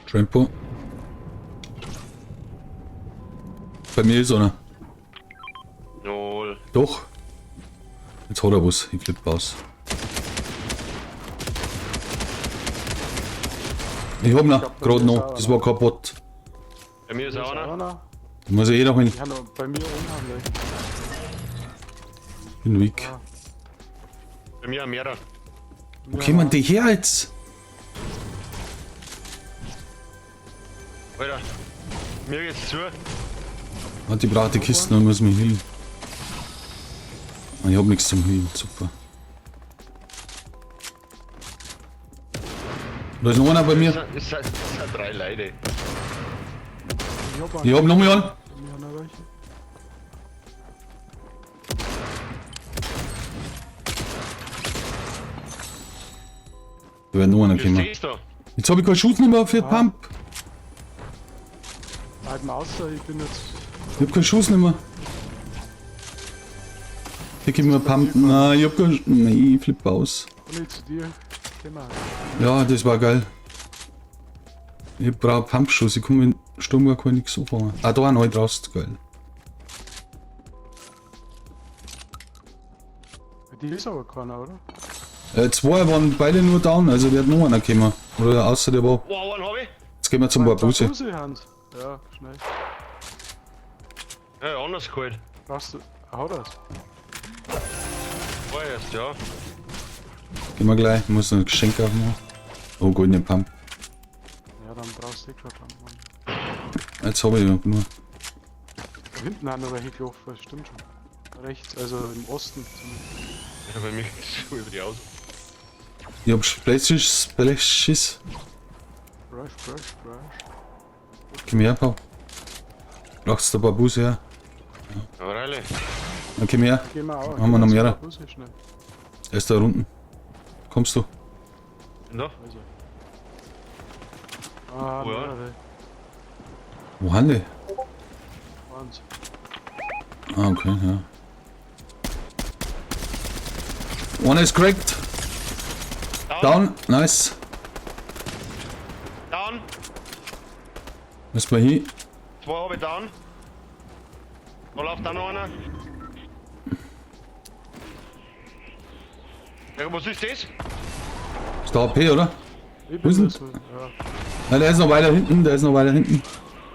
Trampo. Bei mir ist einer. Null. Doch. Jetzt hat er was. Ich flippe aus. Ich hab noch, gerade noch. Das war kaputt. Bei mir ist auch einer. Einer. Da muss ich eh noch hin. Die haben noch bei mir unheimlich. Bin weak. Bei mir auch mehrere. Wo kommen die her jetzt? Alter. Mir geht's zu. Warte, ich brauche die Kisten und muss mich healen. Ah, ich hab nichts zum Healen, super. Da ist noch einer bei mir. Es sind drei Leute. Ich hab einen. Ich hab noch mal einen. Bei mir haben noch welche. Da wird noch einer Du kommen. stehst da. Jetzt hab ich keinen Schuss mehr für die Pump. Halt mal aus, ich bin jetzt. Ich hab keinen Schuss mehr. Ich gib mir Pump. Nein, ich hab keinen. Nein, ich flippe aus. Komm ich zu dir. Geh mal. Ja, das war geil. Ich brauch Pumpschuss, ich komme mit Sturm gar kein nichts anfangen. Ah, da auch neu draus, geil. Bei dir ist aber keiner, oder? Zwei waren beide nur down, also wird noch einer kommen. Oder außer der war. Wow, einen hab ich. Jetzt gehen wir zum Barbuse. Barbuse, Hans. Ja, schnell. Ja, anders geholt. Brauchst du. Hau das. War erst, ja. Gehen wir gleich, ich muss noch ein Geschenk aufmachen. Oh, goldene Pump. Ja, dann brauchst du eh keinen Pump, Mann. Jetzt hab ich ja genug. Da hinten haben noch welche gelaufen, das stimmt schon. Rechts, also im Osten zumindest. Ja, bei mir geht's zu über die Autos. Ich hab Splashes, Splashes. Brush, brush, brush. Komm her, Paul. Brauchst du ein paar Buse her? Ja, Reile. Dann komm her. Gehen wir auch. Haben wir noch Gehen mehrere? zum Barbuse schnell. Er ist da unten. Kommst du? Da. Also. Ah, Oh ja. mehrere. Wo haben die? Eins. Ah, okay, ja. One is cracked. Down. Down. Nice. Down. Lass mal hier. Zwei hab ich down. Da läuft auch noch einer. Ja, was ist das? Ist der AP, oder? Ich Wo ist bin denn- das. Ja. Nein, der ist noch weiter hinten, der ist noch weiter hinten.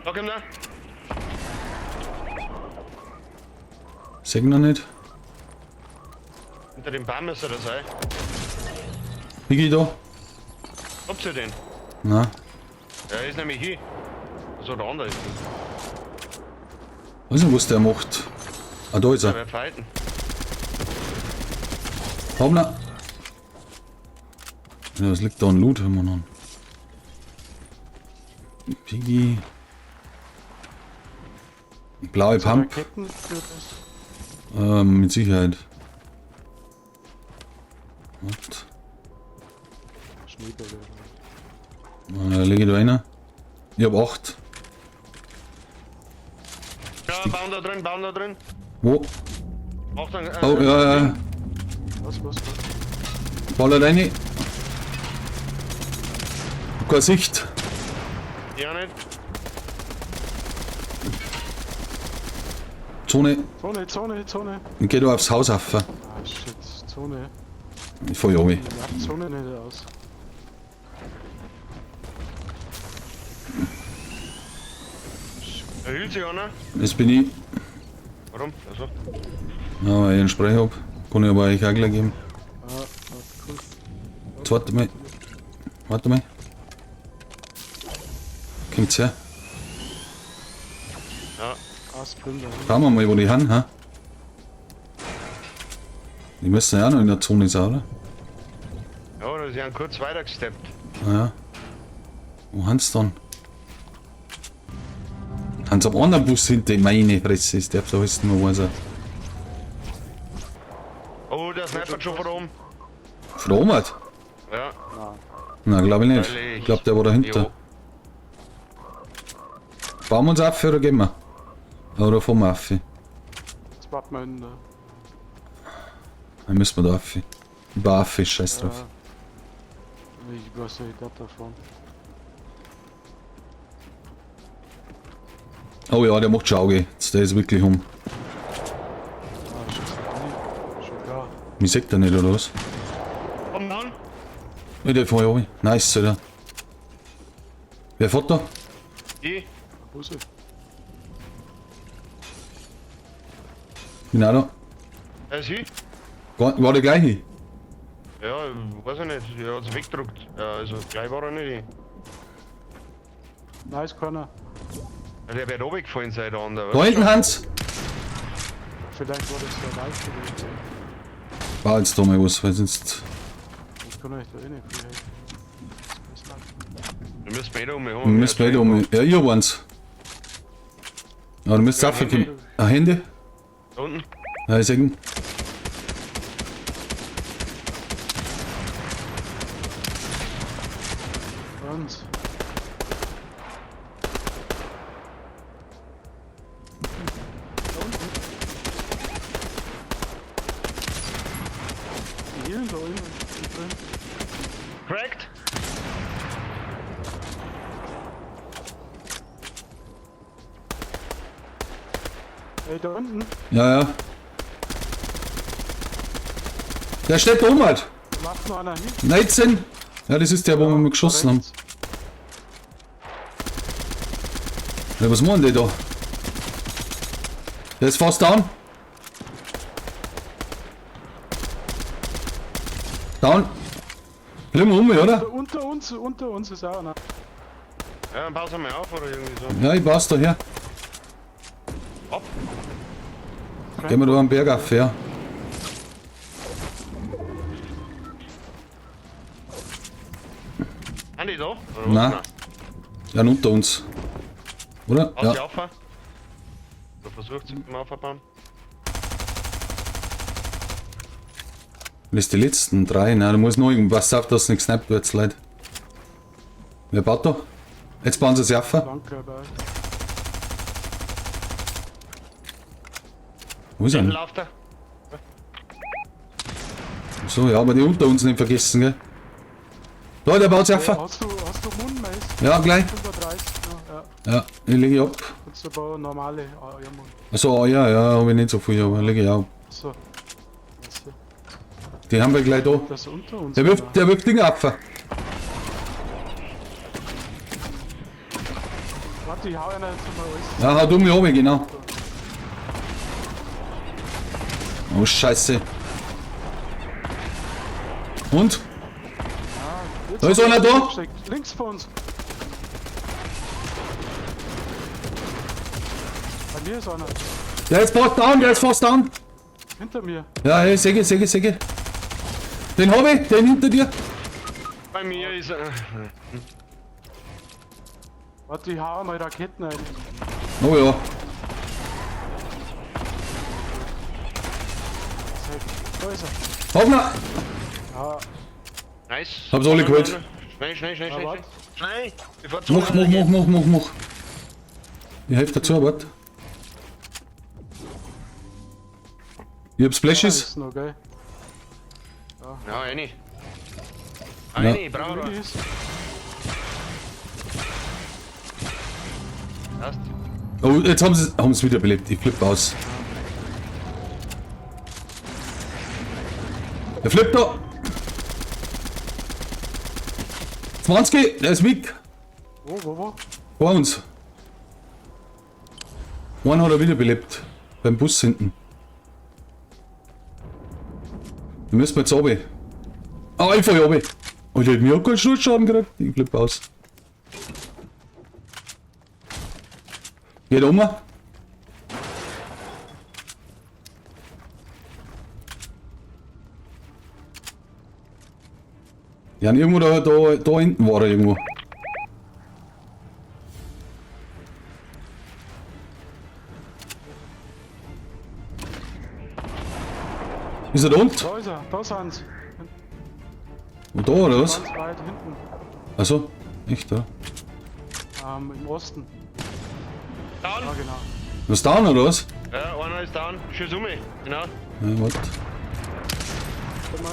Da kommt er. Seh ihn noch nicht. Hinter dem Baum müsste das sein. Higi da? Habt ihr den? Na, Ja, er ist nämlich hier. Also der andere ist. weiß nicht, was der macht. Ah, da ist Der er. wird fighten. Hoppla. Ja, was liegt da an Loot? Haben wir noch. Piggy. Blaue Pump. Raketen für das. Mit Sicherheit. What? Schneebälle. Da lege ich da rein. Ich hab 8. Ja, Baum da drin, Baum da drin. Wo? Achtung, Oh, ja, ja, ja. Was, was, was? Baller rein. Hab keine Sicht. Ja, nicht. Zone. Zone, Zone, Zone. Ich geh da aufs Haus auf. Ah, shit, Zone. Ich fahr ja runter. Ich mach Zone nicht aus. Da hielt sich einer. Das bin ich. Warum? Also. Ja, weil ich einen Spray hab. Kann ich aber euch auch gleich geben. Ah, ah, cool. Jetzt warte mal. Warte mal. Kommt's her. Ja. Ah, Sprinter. Schauen wir mal, wo die haben, ha? Die müssen ja auch noch in der Zone sein, oder? Ja, da sind kurz weiter gesteppt. Ah, ja. Wo haben sie dann? Haben sie am anderen Bus hinter? Meine Fresse, ist der so heißt nur was. Oh, der snipert schon von oben. Von der Oma? Ja. Nein. Na, glaube ich nicht. Freilich. Ich glaube, der war dahinter. Jo. Bauen wir uns auf oder gehen wir? Oder fahren wir auf? Jetzt warten wir in der. Dann müssen wir da auf. Über auf, scheiß drauf. Ja. Ich weiß nicht, ich darf davon. Oh ja, der macht schon Auge. Jetzt, der ist wirklich um. Ah, schießt nicht. Schon klar. Mich sieht der nicht, oder was? Komm down. Ja, der fahr ich runter. Nice, Alter. Wer fährt da? Ich. Busse. Bin auch da. Er ist hin. War der gleiche? Ja, weiß ich nicht. Er hat's weggedruckt. Ja, also gleich war er nicht. Nice, keiner. Ja, der wird runtergefallen sein, der andere. Da hinten, Hans! Vielleicht war das der leichte gewesen. War jetzt da mal was, weil sonst. Ich kann euch da eh nicht viel helfen. Das ist lang. Wir müssen beide um. Wir müssen beide um. Ja, ich hab eins. Ja, du müsst raufkommen. Ah, Hände? Da unten. Ja, ich seh ihn. Und. Da unten. Die healen da unten drin. Cracked. Ey, da unten. Ja, ja. Der steht da oben halt. Da macht noch einer hin. 19! Ja, das ist der, wo wir mal geschossen haben. Rechts. Ja, was machen die da? Der ist fast down. Down. Fliegen wir um, oder? Da unter uns ist auch einer. Ja, dann passen wir auf oder irgendwie so. Ja, ich pass da her. Ab. Gehen wir da am Berg auf, ja. Sind die da? Oder was? Nein. Ja, unter uns. Oder? Baut sie Ja. auf? Oder versucht sie zum Aufbauen? Das ist die letzten drei. Nein, da muss noch irgendwas. Pass auf, dass nicht gesnappt wird, Leute. Wer baut da? Jetzt bauen sie sich auf. Lang, glaube ich. Wo ist er denn? Lauft er? So, ja, aber die unter uns nicht vergessen, gell? Da, der baut sich auf. Hast du Mundmais? Ja, gleich. 35, ja, ja. Ja, ich lege ab. Kannst du aber normale Eiermund. Achso, ja, ja, habe ich nicht so viel, aber lege ich auch. So. Das hier. Die haben wir gleich da. Das ist unter uns. Der wirft Dinge ab. Warte, ich hau einer jetzt mal alles. Ja, hau du mich runter, genau. Oh, Scheiße. Und? Jetzt Da ist hab einer ich da. weggesteckt. Links von uns. Bei mir ist einer. Der ist fast down, der ist fast down. Hinter mir. Ja, hey, seh ich, seh ich, seh ich. Den hab ich, den hinter dir. Bei mir ist er. Warte, ich hau mal Raketen rein. Oh ja. Da ist er. Hoffner. Ja, Nice. Hab's alle geholt. Schnell, schnell, schnell, ja, schnell. warte. Schnell. Bevor zu Mach, mach, mach, mach, mach, mach. Ich helfe dazu, warte. Ich hab Da Splashes. ist noch, gell? Ja, eine. Eine, brauch Mini ich. ist. Passt. Oh, jetzt haben sie wiederbelebt. Ich flippe aus. Der flippt da. 20, der ist weg. Wo? Vor uns. Einen hat er wiederbelebt. Beim Bus hinten. Da müssen wir jetzt runter. Ah, ich fahr runter. Oh, der hat mir auch keinen Sturzschaden gekriegt. Ich flippe aus. Geht um. Ja, und irgendwo da hinten war er irgendwo. Ist er da unten? Da ist er, da sind sie. Und da oder was? Ganz weit hinten. Achso, echt da? Im Osten. Down. Ja, genau. Was down oder was? Ja, einer ist down. Schieß um mich. Genau. Ja, warte. Mal.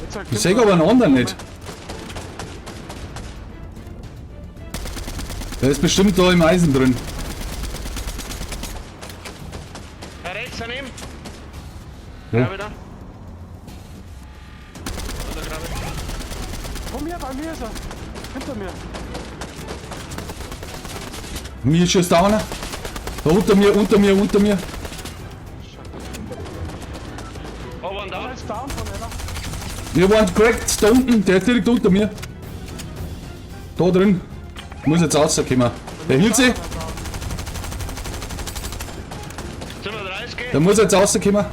Jetzt halt Ich sehe aber einen anderen nicht. Der ist bestimmt da im Eisen drin. Ja, rechts daneben. Ja. Grabe da. Oder Grabe. Komm her, bei mir ist er. Hinter mir. Mir schießt da einer. Da unter mir, unter mir, unter mir. Oh, one Einer down. ist down von einer. Wir waren cracked da unten, der ist direkt unter mir. Da drin. Muss jetzt rauskommen. Der hielt sich, 37. der muss jetzt rauskommen.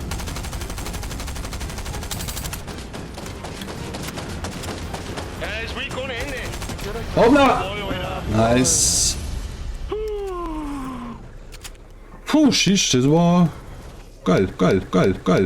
Er ist weak ohne Ende. Hoppla! Oh, Alter. Nice. Puh, shish, das war geil, geil, geil, geil.